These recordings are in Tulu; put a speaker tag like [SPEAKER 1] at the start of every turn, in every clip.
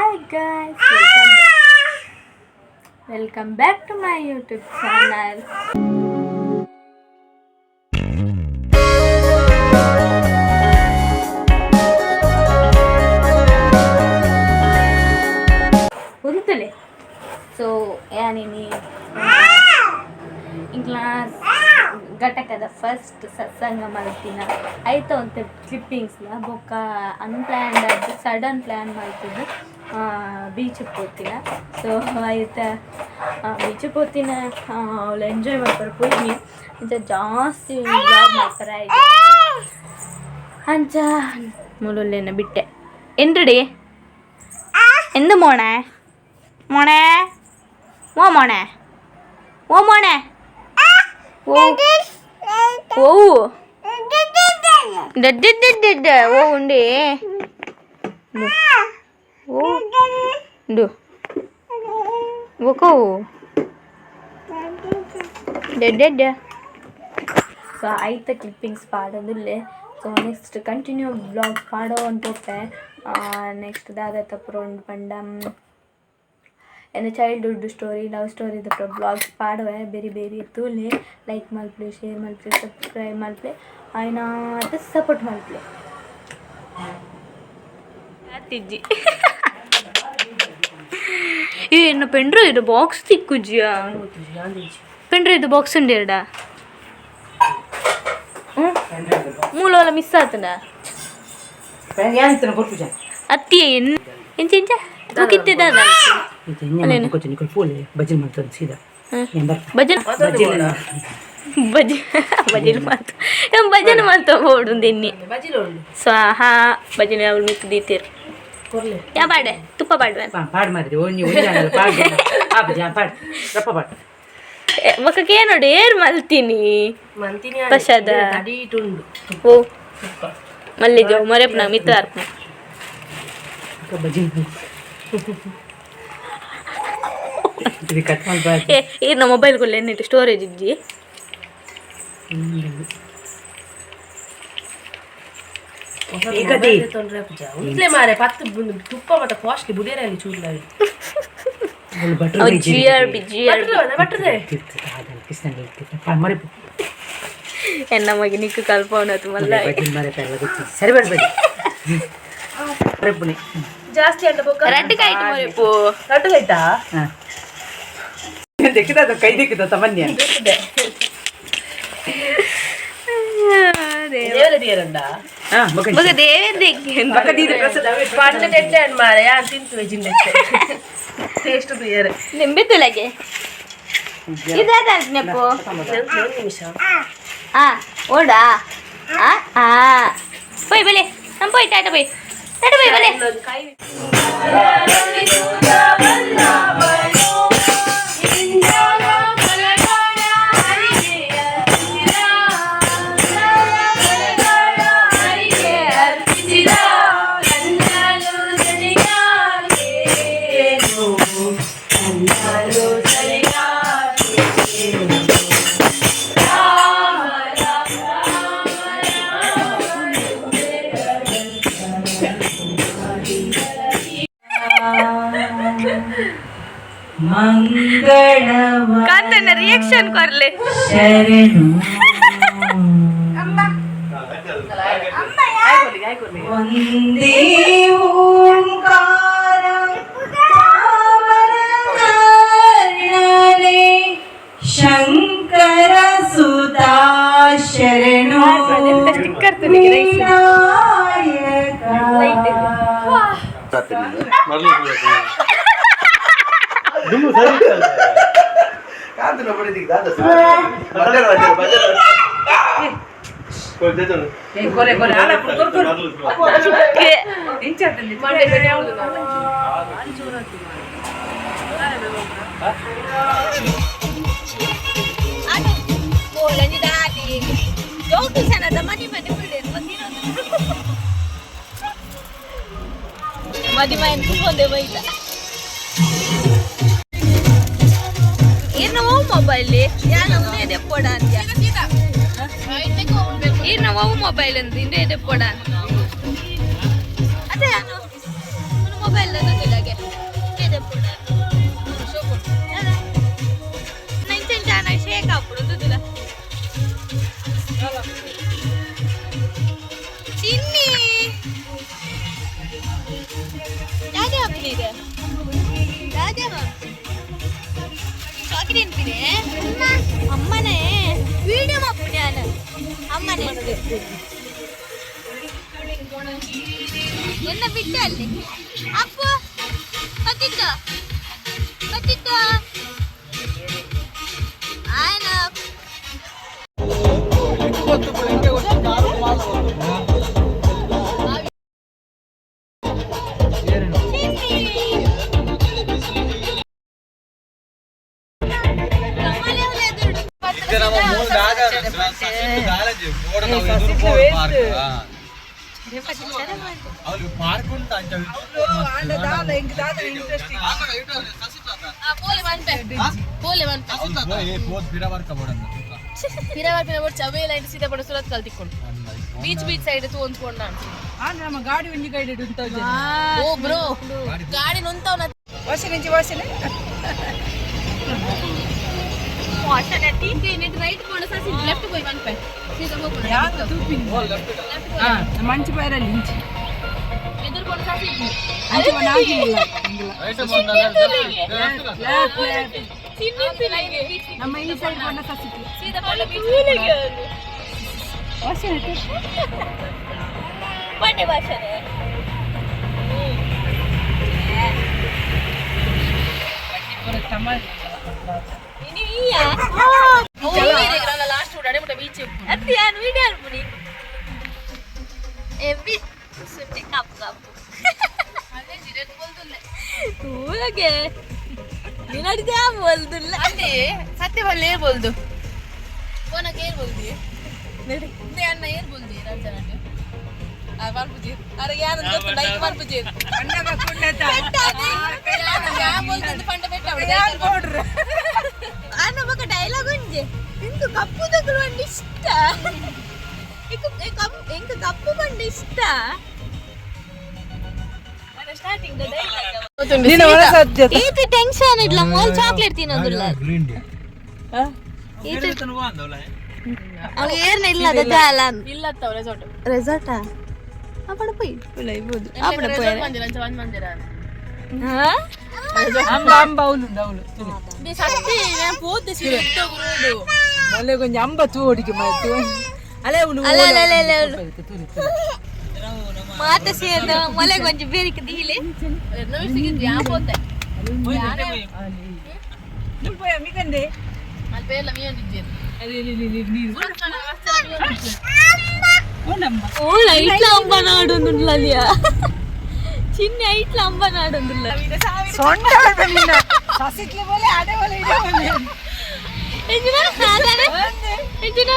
[SPEAKER 1] Hi guys, welcome back to my YouTube channel. ಉಂತಲೆ. ಸೊ ಯಾನಿನಿ ಇಂಕ್ಲಾ ಘಟಕದ ಫಸ್ಟ್ ಸತ್ಸಂಗ ಮಲ್ತಿನ ಐತ ಒಂತೆ ಕ್ಲಿಪ್ಪಿಂಗ್ಸ್ಲ ಬೊಕ್ಕ ಅನ್ಪ್ಲ್ಯಾನ್ಡ್ ಆದ್ ಸಡನ್ ಪ್ಲ್ಯಾನ್ ಮಲ್ತುದು ಬೀಚಿಗೆ ಪೋತಿನ. ಸೊ ಐತ ಬೀಚಿಗೆ ಪೋತಿನ, ಅವ್ಳು ಎಂಜಾಯ್ ಮಲ್ಪರೆ ಪೋಯಿನಿ. ಇಂಚ ಜಾಸ್ತಿ ವ್ಲಾಗ್ ಮಲ್ಪರೆ ಅಂಚ ಮುಲುಲ್ಲೆನ ಬಿಟ್ಟೆ. ಎಂದ್ರಡಿ ಎಂದು ಮೋಣೆ ಮೋಣೆ ಓ ಮೋಣೆ ಓ ಮೋಣೆ ಓ ಓ ದಡ್ಡ ಓ ಉಂಡೆ ಓ ಉಂಡು ಓಕೋ ಡೆಡ್ಡೆಡ್ಡ. ಸೊ ಐತ ಕ್ಲಿಪ್ಪಿಂಗ್ಸ್ ಪಾಡೋದಿಲ್ಲೆ. ಸೊ ನೆಕ್ಸ್ಟ್ ಕಂಟಿನ್ಯೂ ವ್ಲಾಗ್ ಪಾಡೋ ಅಂತ ಪೋಪೆ. ನೆಕ್ಸ್ಟ್ ದಾದ ತಪ್ಪುರ ಉಂಡು ಪಂಡ ಎನ್ನ ಚೈಲ್ಡ್ಹುಡ್ ಸ್ಟೋರಿ, ಲವ್ ಸ್ಟೋರಿ ದಪ್ಪ ವ್ಲಾಗ್ಸ್ ಪಾಡುವೆ. ಬೇರೆ ಬೇರೆ ತೂಲೆ, ಲೈಕ್ ಮಲ್ಪಲೆ, ಶೇರ್ ಮಲ್ಪಲೆ, ಸಬ್ಸ್ಕ್ರೈಬ್ ಮಲ್ಪಲೆ, ಆಯ್ನಾತ ಸಪೋರ್ಟ್ ಮಲ್ಪಲೆ. ಅತ್ತಿಜ್ಜಿ ಏ ಎನ್ನ ಪೆಂಡ್ರ ಇದು ಬಾಕ್ಸ್ ತಿಕ್ಕುಜ್ಜಿಯಾ? ಪೆಂಡ್ರ ಇದು ಬಾಕ್ಸ್ ಉಂಡು ಎರಡ ಮೂಲ ಮಿಸ್ ಆತನ. ಅತ್ತಿ ಎಂಚ ಎಂಚ ತೂಕಿತ್ತಿದ್ದಾದ. ಭಜನೆ ಭಜನೆ ಭಜನೆ ಮಾತು ಭಜನೆ ಮಾತು ಬೋಡು ಎನ್ನಿ ಸ್ವಾಹ ಭಜನೆ ಅವಳು ಮಿತ್ತು ದೀತೇರು. ಯಾ ಪಾಡೆ ತುಪ್ಪ ಪಾಡುವೆ.
[SPEAKER 2] ಪಾಡ್ ಮಾಡಿದೆ ಒಂಜಿ ಒಂಜಿ ಪಾಡ್ ಪಾಡ್ ರಪ್ಪ ಪಾಡ್.
[SPEAKER 1] ಮಕ್ಕಕ್ಕೆ ಏನೋಡು ಏರ್ ಮಲ್ತೀನಿ ಪ್ರಸಾದ ಓ ಮಲ್ಲಿಜೋ ಮೊರೆಪ್ನ ಮಿತ್ರ ಅರ್ಪಣ.
[SPEAKER 2] ಭಜನೆ ಇದು ಕಟ್ ಮಾಡಿ.
[SPEAKER 1] ಏ ಈರ್ನ ಮೊಬೈಲ್ ಕೊಲ್ಲ ಎನ್ನಿಟ್ಟು ಸ್ಟೋರೇಜ್ ಇಜ್ಜಿ.
[SPEAKER 3] ಮಾರೆ ಪತ್ತು ತುಪ್ಪ ಮತ್ತೆ ಕಾಸ್ಟ್ಲಿ ಬುಡಿಯರಲ್ಲಿ ಚೂರ್ಲಾವಿ.
[SPEAKER 2] Butter.
[SPEAKER 1] G R B G R B.
[SPEAKER 3] ಬಟ್ಟದೆ.
[SPEAKER 2] ಮರೆ.
[SPEAKER 1] ಎನ್ನ ಮಗಿ ನಿಕ್ಕು ಕಲ್ಪವನತು ಮಲ್ಲ.
[SPEAKER 2] ಭಜನೆ ಮರೆ ಸರಿ ಬೇಡ ಬೇಡ ಮರೆಪುನಿ.
[SPEAKER 3] ಜಾಸ್ತಿ ಅಂಡ ಬೊಕ್ಕ.
[SPEAKER 1] ರಡ್ಡು ಕಾಯ್ತು ಮೊರೆಪು.
[SPEAKER 3] ರಡ್ಡು ಆಯ್ತಾ?
[SPEAKER 2] ಹಾಂ ದಿಕ್ಕಿದ ಅದು ಕೈ ದಿಕ್ಕಿದ ತಮನ್ಯ.
[SPEAKER 3] ದೇವರ ದಿಯರಂಡ.
[SPEAKER 2] ಹಾಂ.
[SPEAKER 1] ಮಗ ದೇವೇರ್ ದಿಕ್ಕಿ.
[SPEAKER 2] ಪ್ರಸಾದ.
[SPEAKER 3] ಪಂಡ ನೆಟ್ಟೆ ಅನ್ ಮಾರೆ ಯಾನ್ ತಿಂತು ಜಿಂಡೆ ಟೇಸ್ಟ್ ದಿಯರೆ.
[SPEAKER 1] ನಿಂಬೆತ್ತುಲಗೆ ಇದಾದ ನೆಪ್ಪು.
[SPEAKER 3] ಒಂದು ನಿಮಿಷ.
[SPEAKER 1] ಆ ಓಡಾ ಆ ಆ ಪೋಯ್ ಬಲೆ ನಮ್ಮ ಪೋಯ್ ಟಾಟಾ ಪೋಯ್ ಟಾಟಾ ಪೋಯ್ ಬಲೆ.
[SPEAKER 3] ಕೈ.
[SPEAKER 2] ಮಂಗಳವ
[SPEAKER 1] ಕಾಂತನ ರಿಯಾಕ್ಷನ್ ಕೊರ್ಲೆ.
[SPEAKER 2] ಶರಣು ಒಂದೇ ಓಂಕಾರ ಚಾಮರಕರ್ಣನೆ ಶಂಕರ ಸುತಾ ಶರಣು
[SPEAKER 1] ಸ್ಟಿಕ್ಕರ್.
[SPEAKER 2] ವಿನಾಯಕ. ಕೊರೆ ಕೊರೆ
[SPEAKER 1] ಮದಿ ಮಾಯನ್ ಬೈತ. ಇರ್ನ ಓ ಮೊಬೈಲ್ ಯಾನ ಉಂದೇ ದೆಪ್ಪೊಡ ಅಂತ. ಇರ್ನ ಓ ಮೊಬೈಲ್ ಅಂತ ಇಂದೇ ದೆಪ್ಪೊಡ. ಅದೇ ನಾನು ಮೊಬೈಲ್. ಮೊಬೈಲ್ ಗೊತ್ತಿಲ್ಲಗೆ. ಶೇಕ್ ಹಾಕ್ಬಿಡು ದುಡ್ಡುಲ. ಚಿನ್ನಿ ದಾದೆ ಅಪ್ಪನಿದೆ ದಾದೆ ಚಾಕ್ಲೇಟ್ ತಿನ್ಪಿನಿ ಅಮ್ಮನೇ ವಿಡಿಯೋ ಮಾಪುನಿ ನಾನು ಅಮ್ಮನೇ ಎನ್ನ ಬಿಟ್ಟೆ ಅಲ್ಲಿ ಅಪ್ಪು ಬತ್ತಿತ್ತು ಬತ್ತಿತ್ತು ಆಯ್ನ.
[SPEAKER 4] ಪಾರ್ಕ್ ಉಂಟು.
[SPEAKER 3] ಬೀಚ್ ಬೀಚ್ ಸೈಡ್ ತೂ ಹೊಂದ್ಕೊಂಡ.
[SPEAKER 2] ನಮ್ಮ ಗಾಡಿ ಒಂಜಿ ಗೈಡ್ ಉಂಟು.
[SPEAKER 3] ಓ ಬ್ರೋ, ಗಾಡಿ ನೊಂತವನ.
[SPEAKER 2] ವಾಸನೆ ವಾಸನೆ.
[SPEAKER 3] ರೈಟ್ ಪೋಣ ಸಸಿ ಲೆಫ್ಟ್ ಪೋಯಿ ಪನ್ಪೆ ಸೀದಾ ಹೋಗೋಣ.
[SPEAKER 2] ಮಂಚು ಬೈರಲ್ಲಿ ಇಂಚಿ.
[SPEAKER 3] ಎದುರು ಪೋಣ ಸಸಿ.
[SPEAKER 2] ಅಂಚೆ ನಾಗಿ ಇಲ್ಲ. ನಮ್ಮ ಈ ಸೈಡ್ ಬಣ್ಣ ಸಸಿತ್ತು.
[SPEAKER 3] ಸೀದಾ ಪೋಣ ಬೀಚ್.
[SPEAKER 2] ವಾಸನೆ.
[SPEAKER 1] ಬಂಡೆ ಭಾಷೆ.
[SPEAKER 3] ಲಾಸ್ಟ್ ಅಡೆ ಮುಟ್ಟ ಬೀಚ್.
[SPEAKER 1] ಅತ್ತಿ ನಾನು ವಿಡಿಯೋ ಅಲ್ಪುನಿ ಎವ್ವಿ ಸುಟ್ಟಿ ಕಾಪು ಕಾಪು ತೂಲಗೆ ನಿನಡಿದೆ ಬೋಲ್ದುಲ್ಲ.
[SPEAKER 3] ಅಂದೆ ಸತ್ಯ ಬಲ್ಲೆ ಏರ್ ಬೋಲ್ದು ಫೋನಕ್ಕೆ ಏರ್ ಬೋಲ್ದಿ ಇಂದೆ ಅಣ್ಣ ಏರ್ ಬೋಲ್ದಿ ರಂಜನಂಡು ಆ ಮಲ್ಪುಜಿ ಅರೆ ಯಾರು ಗೊತ್ತು ಲೈಕ್ ಮಲ್ಪುಜಿ. ಯಾ ಬೋಲ್ದು ಪಂಡ ಬೆಟ್ಟ.
[SPEAKER 1] ಅನ್ನ ಬೊಕ ಡೈಲಾಗ್ ಒಂಜೆ ಇಂದು ಕಪ್ಪು ತಗುಲು ಬಂಡ ಇಷ್ಟ ಎಂಕ್ ಕಪ್ಪು ಬಂಡ ಇಷ್ಟ ಸ್ಟಾರ್ಟಿಂಗ್ ಡೈಲಾಗ್. ಈತ ಟೆನ್ಷನ್ ಇಲ್ಲ, ಮೋಲ್ ಚಾಕ್ಲೇಟ್ ತಿನ್ನೋದಿಲ್ಲ. ಅವ ಏರ್ನ ಇಲ್ಲ ಅದ ಅಲ್ಲ.
[SPEAKER 3] ಇಲ್ಲ ರೆಸಾರ್ಟ್.
[SPEAKER 1] ರೆಸಾರ್ಟಾ ಅಪ್ಪಡ ಪೋಯಿ ಇಬೋದು ಅಪ್ಪಡ ಪೋಯಿ.
[SPEAKER 3] ಮಂದಿರ ಅಂಚ ಒಂದ್ ಮಂದಿರ.
[SPEAKER 2] ಅಂಬ ಅಂಬ ಅವಳು ಅವಳು.
[SPEAKER 3] ಸತ್ಯ ನಾನು ಪೋತೆ ಸೀರೆ ರೋಡು.
[SPEAKER 2] ಮೊನ್ನೆ ಕೊಂಚ ಅಂಬ ತೂ ಹೊಡಿಕೆ ಮಾತು ಅಲೆ ಅವಳು.
[SPEAKER 1] ಅಲ್ಲ ಅಲ್ಲ ಅಲ್ಲ ಅಲ್ಲ, ಮಾತ ಸೇರ್ದ ಮೊಲೆ ಕೊಂಚ ಬೇರಿಕೆ ದೀಲೆ.
[SPEAKER 3] ಸಿಗಿದ್ರಿ ಯಾ ಪೋತೆ.
[SPEAKER 2] ಮಿಕಂದೆ.
[SPEAKER 3] ಅಲ್ಲಿ ಬೇರೆ ಮೀನಿದ್ದೀರಿ.
[SPEAKER 1] ಓಳ ಇಟ್ಲ ಅಂಬ ನಾಡೊಂದುಂಡ್ಲಲಿಯ ಚಿನ್ನ ಐಟ್ಲ ಅಂಬ ನಾಡೊಂದುಲ್ಲ.
[SPEAKER 2] ಸೊಂಟ ಸಸಿಟ್ಲೆ ಬೋಲೆ ಅಡೆ ಬೋಲೆ ಇಡೆ ಬೋಲೆ.
[SPEAKER 1] ಎಂಜಿನ ಸಾಧನೆ ಎಂಜಿನ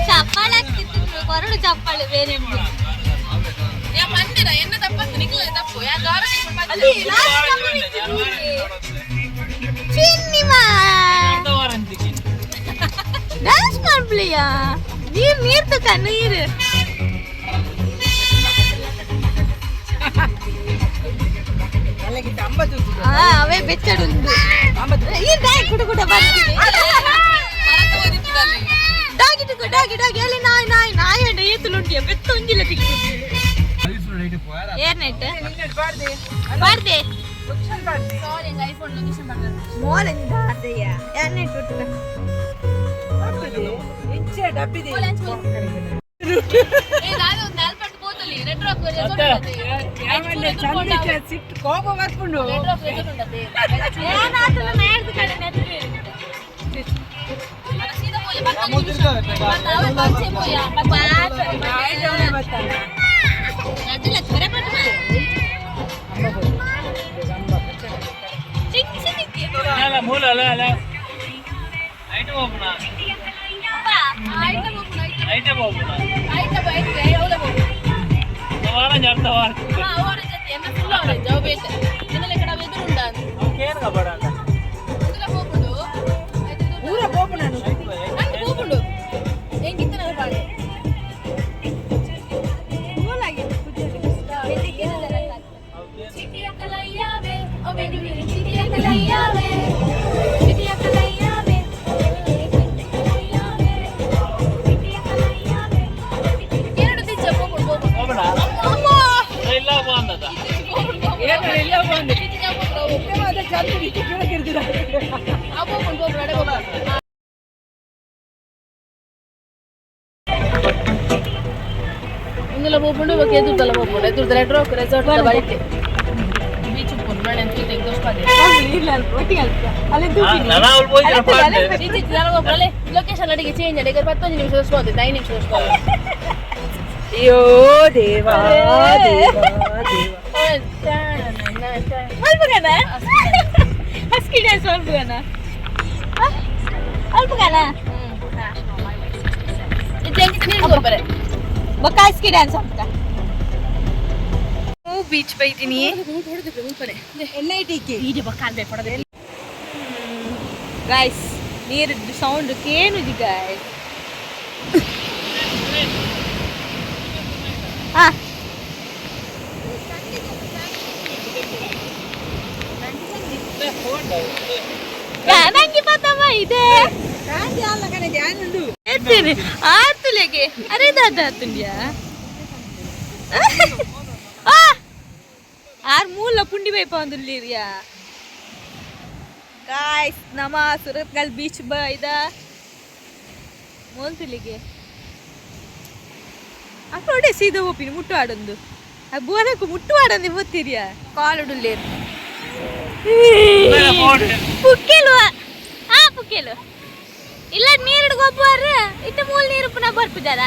[SPEAKER 1] ಚಪ್ಪಾಳೆ ಆಗ್ತಿತ್ತು ಕೊರಡು ಚಪ್ಪಾಳೆ ಬೇರೆ.
[SPEAKER 3] ಯಾ ಮಂದಿರ ಎನ್ನ ತಪ್ಪತ್ತು ನಿಕ್ಲ ತಪ್ಪು ಯಾ ಗಾರ.
[SPEAKER 1] ಚಿನ್ನಿ ಮಾ ಡ್ಯಾನ್ಸ್ ಮಾಡ್ಲಿಯಾ ನೀರ್ ನೀರ್ ತಕ ನೀರು.
[SPEAKER 2] ಅಲ್ಲಿಗಿಂತ ಅಂಬ ತೂತು.
[SPEAKER 1] ಆ ಅವೇ ಬೆಚ್ಚಡುಂದು ಈ ಡಾಗಿ ಕುಡ ಕುಡ ಬರ್ತೀನಿ ಡಾಗಿ ಟುಕು ಡಾಗಿ ಡಾಗಿ ಅಲ್ಲಿ ನಾಯಿ ನಾಯಿ ನಾಯಿ ಅಂಡ ಏತುಲುಂಟಿಯ ಬೆತ್ತ ಒಂಜಿಲ್ಲ ತಿಕ್ಕು ಏರ್ನೆಟ್ ಬಾರ್ದೆ.
[SPEAKER 3] ಸಾರಿ ಐಫೋನ್ ಲೊಕೇಶನ್ ಪಂಡ.
[SPEAKER 1] ಮೋಲಂಜಿ ದಾರ್ದೆಯ ಏರ್ನೆಟ್ ಉಟ್ಟುಕ.
[SPEAKER 2] ಇಂಚೆ ಡಬ್ಬಿದೆ.
[SPEAKER 3] ಏ ದಾದ ಒಂದು ನಾಲ್ಪಟ್ಟು ಪೋತಲಿ ರೆಡ್ ರಾಕ್ ರೆಸಾರ್ಟ್
[SPEAKER 2] ಆಮೇಲೆ ಚಂದಿಕ್ಕೆ ಸಿಟ್ಟು ಕೋಪ ಬರ್ಪುಂಡು.
[SPEAKER 3] ರೆಡ್ ರಾಕ್ ರೆಸಾರ್ಟ್ ಉಂಟದೆ.
[SPEAKER 1] ಏನಾತಲ್ಲ ನಾಯ್ದು ಕಡೆ ನೆಟ್ಟು.
[SPEAKER 3] ಸೀದಾ ಪೋಲೆ 10 ನಿಮಿಷ ಅವೇ ಪಂಚೆ ಪೋಯ.
[SPEAKER 2] ಬರ್ತಾನೆ.
[SPEAKER 1] ಅಡ್ಡಿಲ್ಲ ಖರೆ ಪಟ್ಟು ಚಿಕ್ಕ ಚಿಕ್ಕ.
[SPEAKER 5] ಮೂಲ ಅಲ್ಲ ಅಲ್ಲ ಐಟಮ್ ಓಪನ. Item open. ವಾರ ಜಾರ್ತ ವಾರ. ಕೇನ್ ಕಬಡ ಅಂತ.
[SPEAKER 2] ಊರ ಕೋಪ ನಾನು.
[SPEAKER 3] ಒಂದೆಲ್ಲ ಪೋಪುಂಡು ಬೊಕ್ಕ ಎದುರುದಲ್ಲ ಪೋಪುಂಡು. ಎದುರುದ ರೆಡ್ ರಾಕ್ ರೆಸಾರ್ಟ್ ಬೈತೆ ಬೀಚ್ ಉಪ್ಪುಂಡು ಮಣೆ ತೂತೆ ದೋಸ್ಪಾದೆ. ಲೊಕೇಶನ್ ಅಡಿಗೆ ಚೇಂಜ್ ಅಡಿಗೆ 10 ನಿಮಿಷ ದೋಸ್ಬೋದು, 5 ನಿಮಿಷ ದೋಸ್ಬೋದು.
[SPEAKER 2] ಅಯ್ಯೋ ದೇವಾ ದೇವಾ ದೇವಾ.
[SPEAKER 1] ಮಲ್ಪಗನ ಹಸ್ಕಿ ಡ್ಯಾನ್ಸ್ ಮಲ್ಪಗನ ಅಲ್ಪಗನ. ಬೊಕ್ಕ ಹಸ್ಕಿ ಡ್ಯಾನ್ಸ್ ಅಂತ ಬೀಚ್ ಬೈತೀನಿ. ಗಾಯ್ಸ್, ನೀರು ಸೌಂಡ್ ಕೇನುಜಿ ಗಾಯ್ಸ್. ಹಾ, ನಂಗೆ ಪತಮ ಇದೆ ಎತ್ತೇನೆ ಆತುಲೆಗೆ. ಅರೆ ದಾದ ಆತುಂಡ್ಯಾ ಆರ್ ಮೂಲ ಪುಂಡಿ ಬೈಪ ಒಂದುಲ್ಲಿರಿಯಾ. ಗಾಯ್ಸ್, ನಮ್ಮ ಸುರತ್ಕಲ್ ಬೀಚ್ ಬ ಇದ ಮೋಂತುಲಿಗೆ ಅಕ್ಕಡೆ ಸೀದಾ ಹೋಪಿನಿ ಮುಟ್ಟು ಆಡೊಂದು. ಆ ಬುವನಕ್ಕು ಮುಟ್ಟು ಆಡೊಂದು ಗೊತ್ತಿರಿಯಾ ಕಾಲುಡುಲ್ಲೇರು ಪುಕ್ಕೆಲು. ಆ ಪುಕ್ಕೆಲು ಇಲ್ಲ ನೀರು ಗೊಬ್ಬರ ಇತ್ತ ಮೂಲ ನೀರು ಪುನಃ ಬರ್ಪುಜಾರ.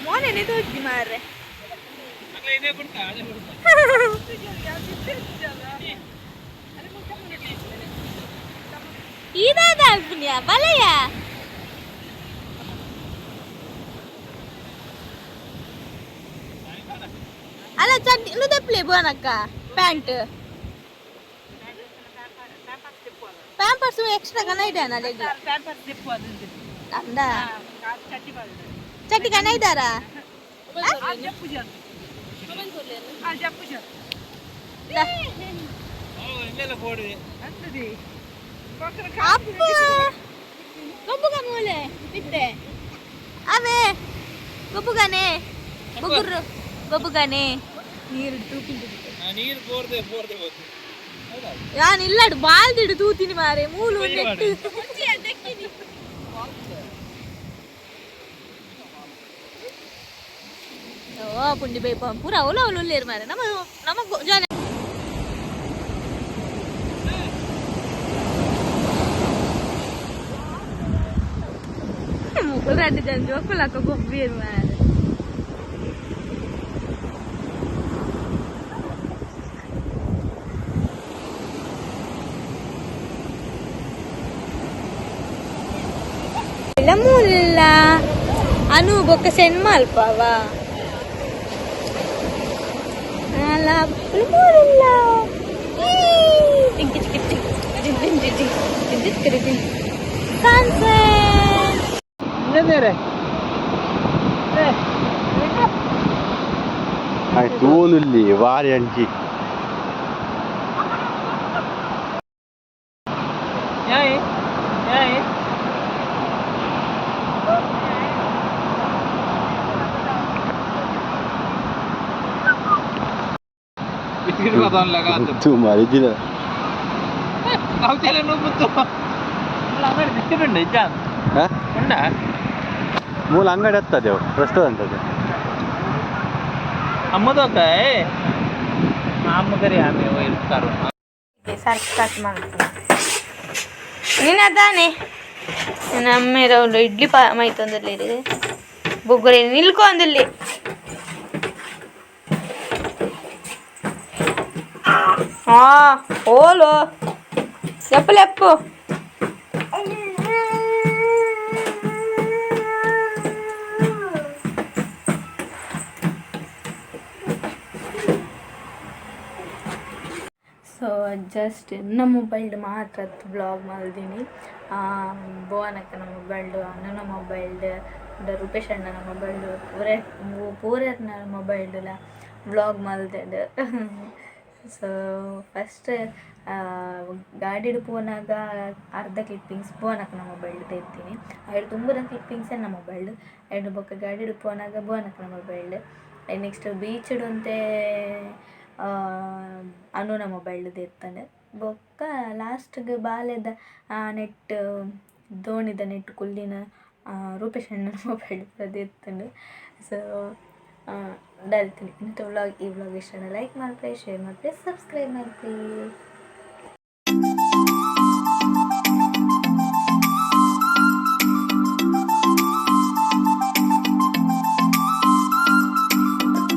[SPEAKER 1] ಮೋನೆ ತೋಜಿ ಮಾರ್ರೆ. ಇದಾದ ಅಲ್ಪುನ್ಯ ಬಲಯ. ಅಲ್ಲ ಚಡ್ಡಿ ಇನ್ನು ದಪ್ಲೆ ಬೋನಕ್ಕ ಪ್ಯಾಂಟ್ ಪ್ಯಾಂಪರ್ಸ್ ಎಕ್ಸ್ಟ್ರಾ ಕನ ಇದ್ದಾನ. ಅಂದ ಚಡ್ಡಿ ಕನ ಇದ್ದಾರಾ? ಅಪ್ಪ ಗೊಬ್ಬುಗ ಮೂಲೆ ಬಿದ್ದೆ ಅವೇ ಗೊಬ್ಬುಗಾನೆ ಬೊಗುರು ಗೊಬ್ಬುಗಾನೆ ನೀರು ತೂಪಿಂದು.
[SPEAKER 5] ನೀರು ಬೋರ್ದೆ ಬೋರ್ದೆ.
[SPEAKER 1] ಯಾನ್ ಇಲ್ಲಾಡು ಬಾಲ್ದಿಡು ತೂತಿನಿ ಮಾರೆ ಮೂಲು ನೆಟ್ಟು. ಓ ಪುಂಡಿ ಬೈಪ ಪೂರ ಅವಲು ಅವಲು ಉಲ್ಲೇರು ಮಾರೆ. ನಮ್ಮ ನಮ್ಮ ಜನ ಮುಕ್ಕುಲ್ ರಡ್ಡು ಜನ ಜೋಕುಲಕ್ಕ ಗೊಬ್ಬಿಯರು ಮಾರೆ. ಮೂಲ ಅನು ಬೊಕ್ಕ ಸೆಂಡ್ ಮಲ್ಪವ ಅಲ್ಲ ಮೂಲಿಲ್ಲ. ಸನ್ಸೆಟ್.
[SPEAKER 4] ತೂನುಲ್ಲಿ ವಾರಿ ಅಂಚಿ. ತೂ ಮಾರಿದಿನ. ಮೂಲ ಅಂಗಡಿ ಹತ್ತದೇವು ರೆಸ್ಟೋರೆಂಟ್ ಅದು.
[SPEAKER 5] ಅಮ್ಮದೋಕ ಅಮ್ಮ ಕರಿ ಆಮೆ ಇರ್ತಾರು.
[SPEAKER 1] ಸರ್ಕಸ್ ಮಾಡ್ತೀನಿ ನೀನು ಅದಾನೆ. ನನ್ನ ಅಮ್ಮೇರ ಇಡ್ಲಿ ಪಾ ಮೈತೊಂದಲ್ಲಿ ಬೊಗ್ಗರೆ ನಿಲ್ಕೊಂದಲ್ಲಿ. ಆ ಓಲು ಲೆಪ್ಪು ಲೆಪ್ಪು. ಸೊ ಜಸ್ಟ್ ಎನ್ನ ಮೊಬೈಲ್ಡ್ ಮಾತ್ರ ಬ್ಲಾಗ್ ಮಲ್ದಿನಿ. ಭುವನಕ್ಕನ ಮೊಬೈಲ್ಡು, ಅಣ್ಣನ ಮೊಬೈಲ್ಡ್, ರೂಪೇಶ್ ಅಣ್ಣನ ಮೊಬೈಲ್ಡು, ಪೂರೆ ಪೂರೆರ್ನ ಮೊಬೈಲ್ಡುಲ ವ್ಲಾಗ್ ಮಲ್ದೆಡ್. ಸೊ ಫಸ್ಟ್ ಗಾಡಿಡ್ ಪೋನಾಗ ಅರ್ಧ ಕ್ಲಿಪ್ಪಿಂಗ್ಸ್ ಭುವನಕ್ಕನ ಮೊಬೈಲ್ಡ್ ತೆಗ್ತೀನಿ. ಐಡ್ ತುಂಬದ ಕ್ಲಿಪ್ಪಿಂಗ್ಸ್ ಎನ್ನ ಮೊಬೈಲ್ಡ್. ಐಡ್ ಬೊಕ್ಕ ಗಾಡಿಡ್ ಪೋನಾಗ ಭುವನಕ್ಕನ ಮೊಬೈಲ್ಡ್. ನೆಕ್ಸ್ಟ್ ಬೀಚ್ಡ್ ಒಂತೆ ಅನುನ ಮೊಬೈಲ್ ದೆತ್ತುಂಡು. ಬೊಕ್ಕ ಲಾಸ್ಟ್ಗ್ ಬಾಲೆದ ನೆಟ್ಟ್ ದೋಣಿದ ನೆಟ್ಟ್ ಕುಲ್ಲಿನ ರೂಪೇಶ್ ಅಣ್ಣನ ಮೊಬೈಲ್ ಪೂರ ದೆತ್ತುಂಡು. ಸೊ ದಾದಿತ್ತ್ಂಡ್ ಇನ್ನತ ವ್ಲಾಗ್. ಈ ವ್ಲಾಗ್ ಇಷ್ಟ ಲೈಕ್ ಮಲ್ಪುಲೆ, ಶೇರ್ ಮಲ್ಪುಲೆ, ಸಬ್ಸ್ಕ್ರೈಬ್ ಮಲ್ಪುಲೆ.